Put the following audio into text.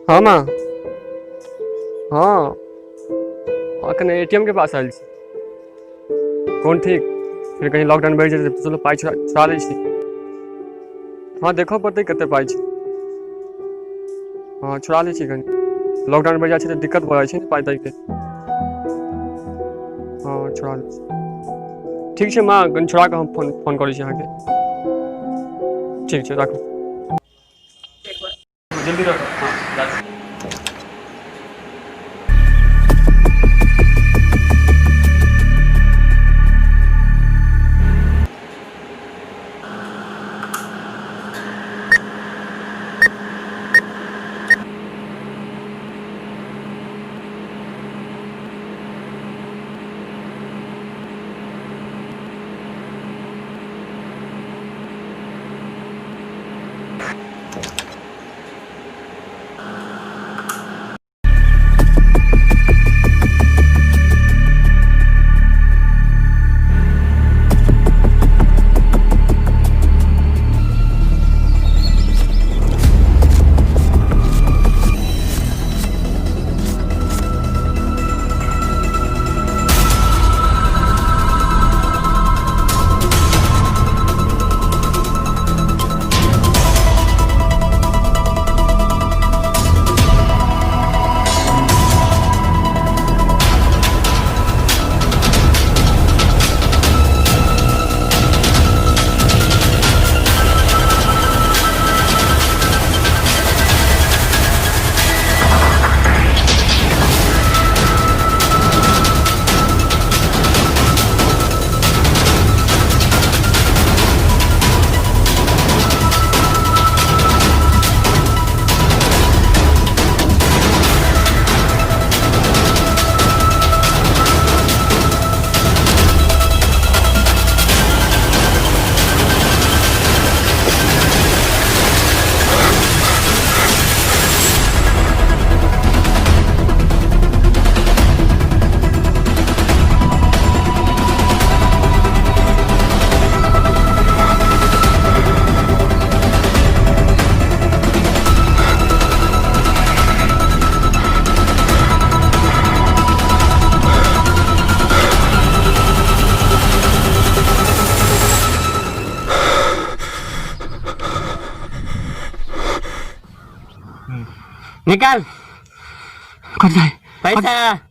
हँ माँ, हँ, एखन एटीएम के पास आयल छी। कोन ठीक, फेर कहीं लॉकडाउन बढ़ि जेतै तऽ चलू पाइ छोड़ा छोड़ा लै छी। हँ, देखऽ पड़तै कते पाइ छै। हँ, छोड़ा लै छी कनि। लॉकडाउन बढ़ि जाइ छै तऽ दिक्कत भऽ जाइ छै ने पाइ ताइके। हँ, छोड़ा लै छी। ठीक छै माँ, कनि छोड़ा कऽ हम फोन फोन करै छी अहाँके। ठीक छै, राखू। जल्दी रखो। हाँ, राखू। निकाल। कट जाए पैसा।